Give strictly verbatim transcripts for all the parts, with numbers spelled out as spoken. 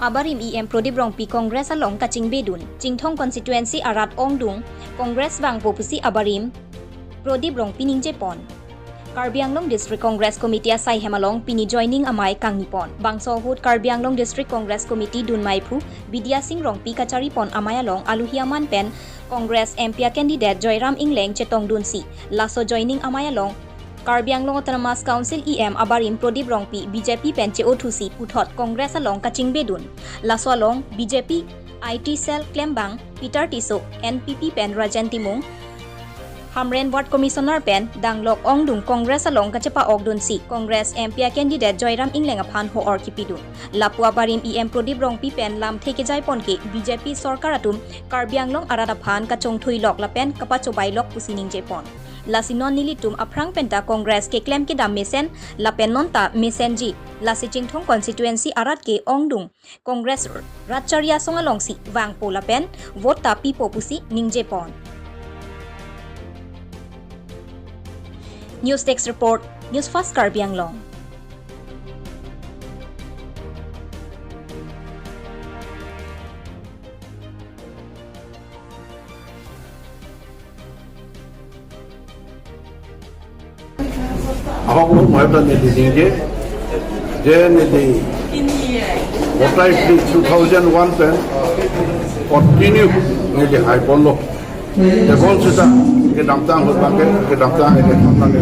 Abarim E M Prodip Rongpi Congress along kachingbedun, Chinthong constituency arat ongdung Congress vangpo pusi abarim Prodip Rongpi ningjepon. Karbi Anglong District Congress Committee asai hem along pini joining amei kangnipon. Bangso ahut Karbi Anglong District Congress Committee dunmeiphu Bidya Sing Rongpi kacharipon amei along aluhi aman pen Congress M P a candidate Joyram Engleng chetongdunsi, laso joining amei along Karbi Anglong Autonomous Council E M abarim Prodip Rongpi B J P pen che-othusi puthot Congress along kachingbedun. Laso along B J P I T cell klembang Peter Tisso, N P P pen Rajen Timung, Hamren Ward Commissioner pen danglok ongdung Congress along kachepa-okdunsi Congress M P a candidate Joyram Engleng aphan ho-or kipidun. Lapu abarim E M Prodip Rongpi pen lamthe kejaipon ke B J P sorkar atum Karbi Anglong arat aphan kachongthuilok lapen kapachobailok pusi ningjepon. Lasi non nelitum aphrang penta Congress keklem kedam mesen lapen nonta mesenji. Lasi Chinthong constituency arat ke ongdung Congress rat chari asong alongsi vangpo lapen vote ta pipo pusi ningjepon. News Desk Report, News Fast Karbi Anglong. Ahok lo, moi ta neli ningje, je neli voter I D two thousand one pen continue neli haiponlo. Tebon seta kedamtang ahut abangke, kedamtang ahut abangke,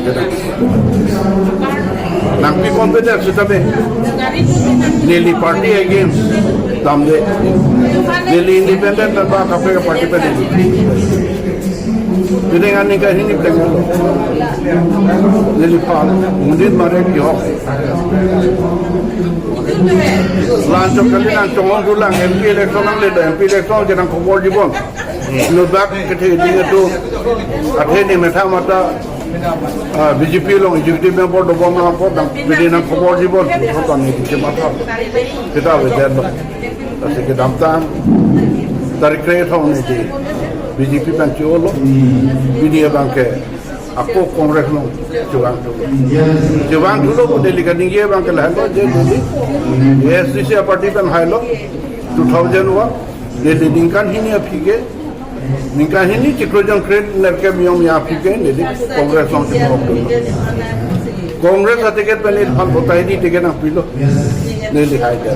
kedam. Nangpi confidence seta be. Neli party against damde. Neli independent dan ba kaprek party pen neli. Jadi ngan ningkan hini tengok. Neli pal, mundin mare kihok. Lanchok kali nangchongong dulang M P election nangle, M P election je nangkhobor jibon. Nubak kethe ding itu. Athe ne metha mata, ah, B J P along executive member dobom lang ko dang bidi nangkhobor jibon. Ko tan ne di matha. Kita beden lo. Lasi kedamtang tarik kre thong ne di B J P pen che-olo. Bidi abangke ako Congress along chevang. Chevangthulo ko Delhi kaningje abangke lahenlo je Delhi A S D C party pen hailo two thousand one. Neli ningkan hini aphi ke, ningkan hini chiklo jongkre nerkep jong ya aphi ke, neli Congress along chevang. Congress a ticket pen neli phan voter I D ticket nangpilo. Neli haide.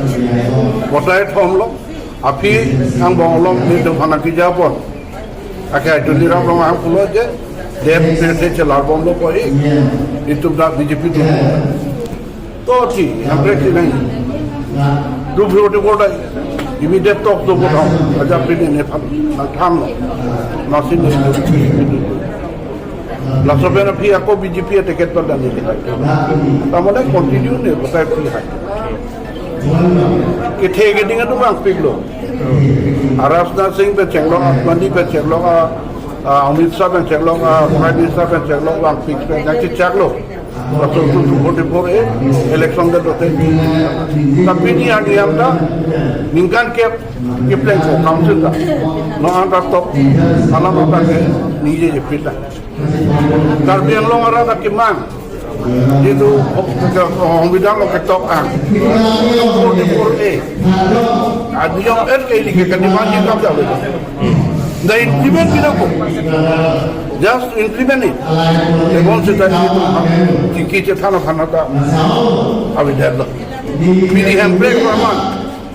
Voter I D thomlo. Aphi angbong along nelitum phan nangkejapon. Ake Tuliram Ronghang pulo je, dem pirthe chelar bomlo koi, itum ta B J P tu. To thi, hamre thi nai. Dubro de borda, immediate talk to botham, aja pini ne phan, nangthanlo. Nasi ne. Laso pen aphi ako B J P a ticket pen dan neli hai. Tamane continue ne, voter I D hai. Kethe keding atum vangpiklo. A Rajnath Singh pen chenglok, a Modi pen chenglok, a, a Amit Shah pen chenglok, a Prime Minister pen chenglok, vangpik pen nangchechaklo. Laso two forty-four A election det lote. Tapi ni ani amda ningkan kep kepleng ko council ta. No anta tok alam ta ke nije je pita. Karbi Anglong arat ta kemang. Itu, oh, ke, oh, bidang lo ketok ang. Forty-four A. Adi yang et ke ini ke kadiman di kam dah. Dah implement kita ko. Just implement it. Tebon seta ini tu, tingki chethan aphan ta. Avi det lo. Bidi hamprek paman.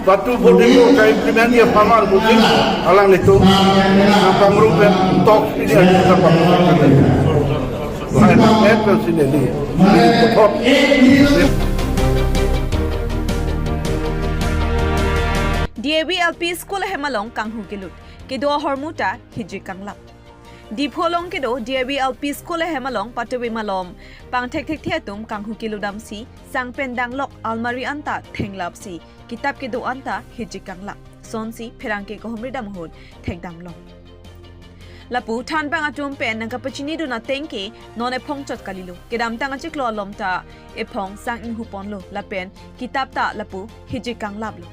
Patu bodi mo ka implement ya paman buti alanglitum. Nangpangrum pen talk ini ada kita pangrum. Lain na et pen sineli. Puthot. D A V L P School ahem along kanghu kelut. Kedo ahormu ta hijik kanglap. Diphu along kedo D A V L P School ahem along patumi malom pangthekthekthe atum kanghu kelutdamsi sang pen danglok almari anta thenglapsi kitap kedo anta hijik kanglap. Sonsi pherangke kohomri dam ahut thekdamlong. Lapu thanbang atum pen nangkapachinidun ateng ke non ephong chot kalilo. Kedamtang achiklo alom ta ephong sang inghuponlo lapen kitap ta lapu hijik kanglaplo.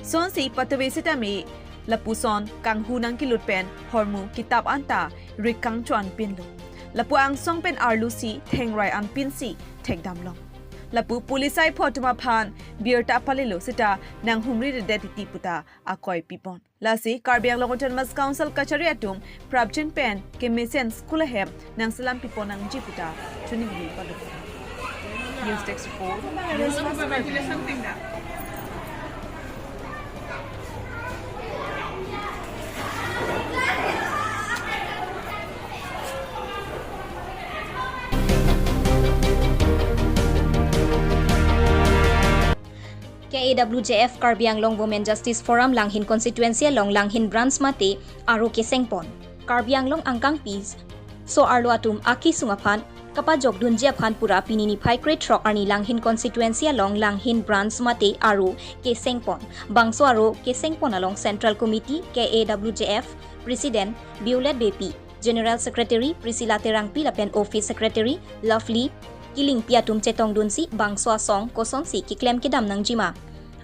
Sonsi patumi sitame lapuson kanghu nangkelut pen hormu kitap anta rik kangcho anpinlo. Lapu angsong pen arlusi thengrai anpinsi thekdamlong. Lapu police aipho atum aphan birta palelo seta nanghumri redet titi puta akoi pipon. Lasi Karbi Anglong Autonomous Council kachari atum prapjin pen kemesen school ahem nangselam pipon nangji puta chuningri pado. News Desk Report, News First Karbi. K A W J F, Karbi Anglong Women Justice Forum, Langhin Constituency along Langhin Branch mate aro kesengpon. Karbi Anglong angkangpi so-arlo atum akesung aphan kapajokdunji aphan pura pini niphai krethrok arni Langhin Constituency along Langhin Branch mate aro kesengpon. Bangso aro kesengpon along Central Committee, K A W J F, President Violet Beypi, General Secretary Priscilla Terangpi lapen Office Secretary Lovely Killingpi atum chetongdunsi bangso asong kosonsi keklem kedam nangjima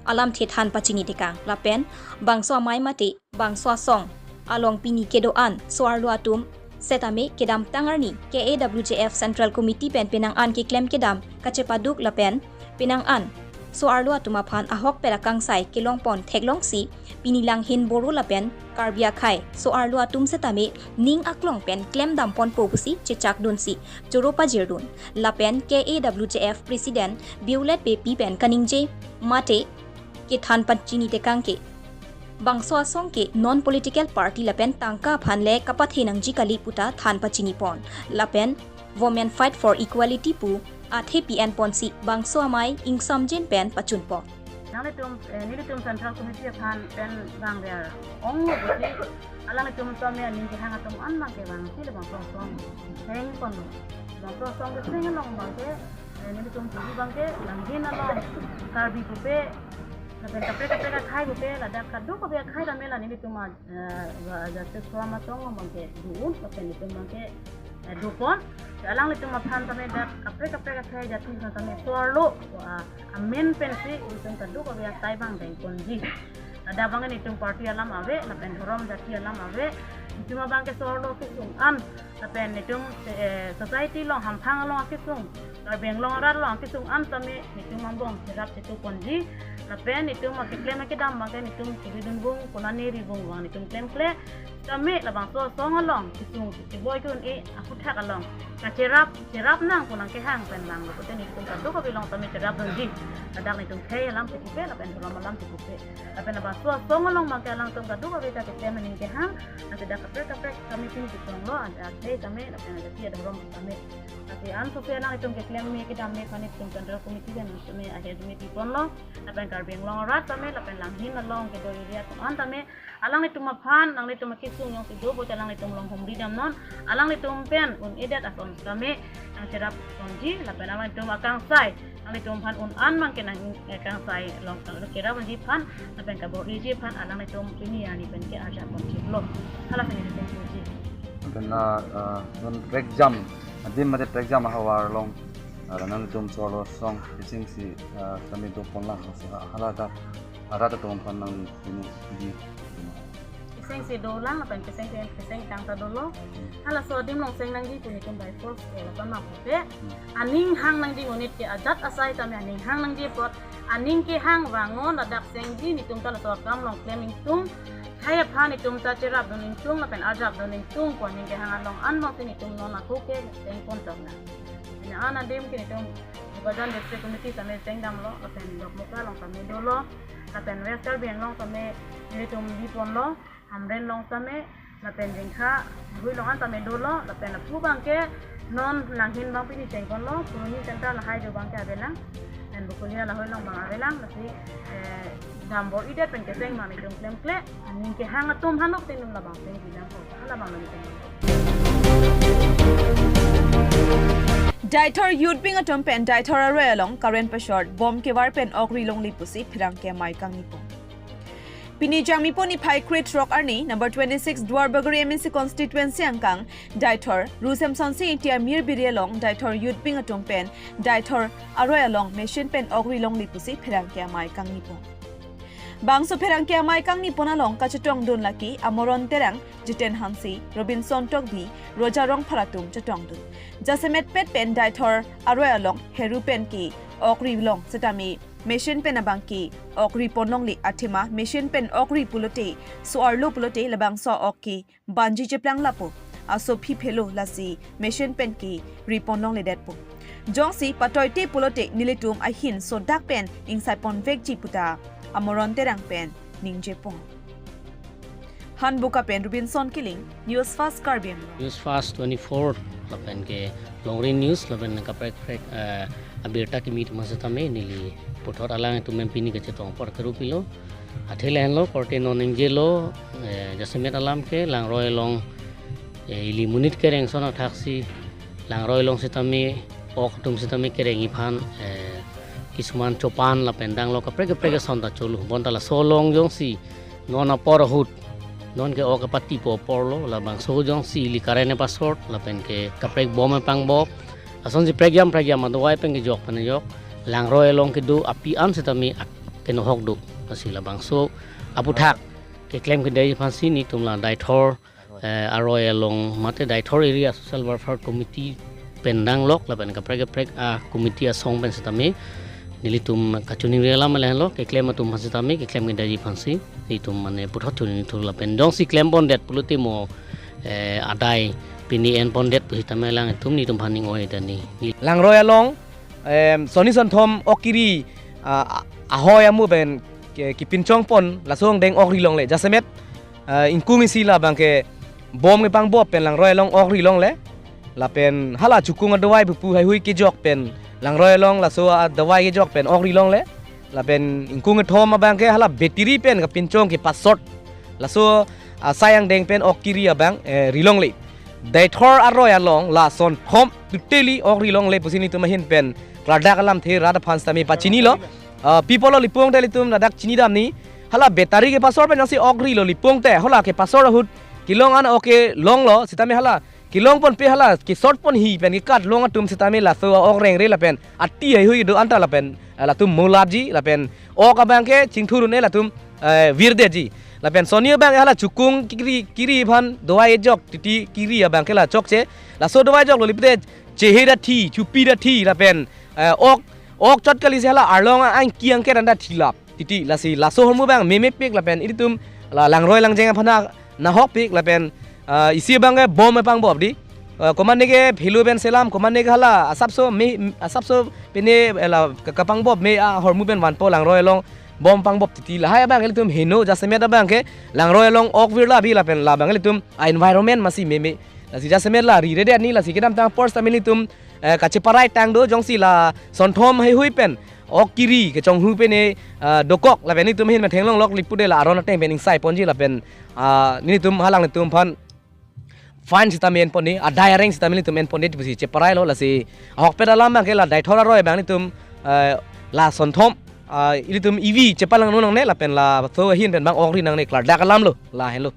alamthe than pachini tekang lapen bangso amei mate bangso asong along pini kedo-an so-arlo atum setame kedamtang arni K A W J F Central Committee pen penang an keklem kedam kachepaduk lapen penang an so-arlo atum aphan ahokpet akangsai kelongpon theklongsi pini Langhin Boro lapen Karbi akhei so-arlo atum setame ning aklong pen klemdamponpo pusi chechakdunsi choro pajirdun lapen K A W J F President Violet Beypi pen kaningje mate kethan pachini tekang ke bangso asong ke non political party lapen tangka aphan le kapathe nangji kali puta than pachinipon lapen Women Fight for Equality pu athepi enponsi bangso amei ingsamjin pen pachunpon. Nanglitum, eh, nelitum Central Committee aphan pen bang der ong lo pusi alanglitum tame aning kehang atum an bang ke bangsi le bangso asong sengponlo. Bangso asong keseng along bang ke, eh, nelitum puji bang ke Langhin along Karbi pupe lapen kaprek kaprek akhei pupe ladak kadokave akhei tame la nelitum a, eh, Justice Forum asong along bang ke do-un lapen nelitum bang ke, eh, dopon. Alanglitum aphan tame dak kaprek kaprek akhei jati aphan tame so-arlo, ah, amen pensi nelitum kadokave akhei bang dengponji. Ladak bang nelitum party alam ave lapen dhorom jati alam ave. Nelitum abang ke so-arlo kesung an lapen nelitum, eh, society along hamphang along akesung, Karbi Anglong arat along akesung an tame nelitum angbong cherap chetu ponji. Lapen nelitum akeklem akedam bang ke nelitum chiri dunbung konane ribung bang nelitum klemkle. Tame labangso asong along kesung cheboi ke un-e aphuthak along kacherap cherap nang pu nangkehang pen langlo pute nelitum kadokave along tame cherapdunji. Ladak nelitum khei alam chepupe lapen dhorom alam chepupe. Lapen labangso asong along bang ke alangtum kadokave ta keklem aning kehang. Anke dak kaprek kaprek tame pini kechonglo, anke akhei tame lapen ajati adhorom tame. Anke anso pe alanglitum keklem me kedam me aphan nelitum Central Committee pen tame aher me piponlo. Lapen Karbi Anglong arat tame lapen Langhin along kedo area atum an tame alanglitum aphan, nanglitum akesung jongsi do pute alanglitum along humri damnon, alanglitum pen un-edet ason tame nangcherap ponji, lapen alanglitum akangsai, alanglitum aphan un-an bang ke nang, eh, kangsai along cherap ponji aphan, lapen kabor-iji aphan alanglitum pini arni pen ke arjap ponji lo. Hala sini nelitum puji. Lapen, ah, ah, non prekjam, adim mate prekjam ahavar along, ah, nanglitum so-arlo asong kesengsi, ah, tame doponlang, si ha-, hala ta arat atum aphan nang pini di. Kesengsi dolang lapen keseng ke keseng tang ta dolo. Halaso adim along seng nangji pu nelitum by force ke lapen ma pute. Aning hang nangji monit ke ajat asai tame aning hang nangji apot aning kehang vangon ladak sengji nelitum ta laso akam along klem ingtung. Khei aphan nelitum ta cherapdun ingtung lapen arjapdun ingtung pu aning kehang along anbongsi nelitum non ako ke sengpon tong nang. Pini an adim ke nelitum Bokajan District Committee tame seng damlo, lapen Dokmoka along tame dolo, lapen West Karbi Anglong tame nelitum biponlo, Hamren along tame, lapen Jengkha, Hui along an tame dolo, lapen aphu bang ke non Langhin bang pini sengponlo, Puruni Center lahai do bang ke avelang, lapen Bokolia lahai along bang avelang, lasi, eh, dambor-idet pen keseng bang nelitum klemkle, aning kehang atum hanok tenum labang seng bilang ko, hala bang nelitum. Deithor Youth Wing atum pen Deithor aroi along current pashort bom kevar pen okri longli pusi pherangke amei kangnipon. Pini Jangmipo niphai krethrok arni number twenty-six Duarbagori M A C constituency angkang Deithor Ru Semsonsing Ingti amir biri along Deithor Youth Wing atum pen Deithor aroi along machine pen okri longli pusi pherangke amei kangnipon. Bangso pherangke amei kangnipon along kachetongdun lake Amoron Terang, Jiten Hanse, Robinson Tokbi, Roja Rongphar atum chetongdun. Jasemet pet pen Deithor aroi along heru pen ke Ok ri long setame machine pen abang ke ok ri pon longle, athema machine pen ok ri pulote, so-arlo pulote labangso ok ke banji cheplang lapo, aso phi phelo lasi machine pen ke ri pon longledetpo. Jongsi patoite pulote nelitum ahin sodak pen ingsai pon vekji puta Amoron Terang pen ningjepon. Hanboka pen Robinson Killing, News Fast Karbi Anglong. News Fast twenty-four lapen ke Longri News lapen kaprek prek, eh, abirta kimi atum setame neli puthot alangtum M P ni kachetong apor kerup ilo. Athe lahenlo, korte non ningjelo, eh, jasemet alam ke Langroi along, eh, ili monit kereng ason athaksi Langroi along setame ok atum setame kerengji aphan, eh, kisuman chopan lapen danglo kaprek kaprek ason ta cholo. Bonta laso along jongsi non apor ahut, non ke ok kapatipo aporlo, labangso jongsi ili current epasort lapen ke kaprek bom epangbop, lasonsi prekjam prekjam adovai pen kejok pen ajok Langroi along kedo api an setame ak-, kenohok do. Lasi labangso aputhak keklem kedai aphansi nelitum la Deithor, eh, aroi along mate Deithor Area Social Welfare Committee pen danglok lapen kaprek kaprek a committee asong pen setame nelitum kachiningri alam lahenlo, keklem atum aphan setame, keklem kedai aphansi nelitum mane puthot choningri thu lapen jongsi klem pondet pulote mo, eh, adai pini en pondet pu setame alangtum nelitum aphan ning oi tani. Langroi along, em, soni sonthom ok kiri, ah, ahoi amu pen ke, kipinchong pon, laso angdeng ok ri longle. Jasemet, ah, ingkung isi labang ke bom kepangbop pen Langroi along ok ri longle. Lapen hala chukung adovai pupu haihui kejok pen Langroi along laso adovai kejok pen ok ri longle. Lapen ingkung kethom abang ke hala battery pen kapinchong kepasort, laso asai angdeng pen ok kiri abang, eh, ri longle. Deithor aroi along la sonthom totally ok ri longle pusi nelitum ahin pen klardak alamthe rat aphan setame pachinilo. Ah, pi apotlo pu pulote nelitum ladak chinidamji. Hala battery kepasort pen jongsi ok rilo pu pulote, hala kepasort ahut kelong an ok ke longlo setame hala kelong ponpe hala kesort ponji pen kekat long atum setame laso ok rengre lapen ati haihui do anta lapen, eh, latum molapji lapen ok abang ke chingthur un-e latum, eh, virdetji. Lapen soni abang hala chukung kiri, kiri aphan dovai ejok titi kiri abang ke la chokche. Laso dovai ejoklo pulote chehe dathi, chupi dathi lapen, eh, ok, ok chot kalisi hala arlong angki angket anta thilap titi. Lasi laso ahormu abang memepik lapen ilitum la Langroi langjeng aphan nahokpik lapen, ah, isi abang ke bom epangbop di. Ah, komatne ke phelo pen selam, komatne ke hala asapso me, asapso pine, eh, la ka-, kapangbop me ahormu pen vanpo Langroi along bom pangbop titi. Lahai abang ke ilitum heno, jasemet abang ke Langroi along ok virla bi lapen labang ke ilitum a environment masi meme. Lasi jasemet la ri redet ni, lasi kedamtang apor setame nelitum, eh, kacheparai tang do jongsi la sonthom haihui pen ok kiri kechonghu pen e, ah, dokok lapen nelitum ahin pen theklonglok pu pulote la aron ateng pen ingsai ponji lapen, ah, nelitum halanglitum aphan fine setame en ponji, adai areng setame nelitum en ponji pusi cheparailo. Lasi ahokpet alam abang ke la Deithor aroi abang nelitum, eh, la sonthom, ah, ilitum ivi chepalang nonang ne lapen laso ahin pen abang ok ri nangne klardak alamlo, lahenlo.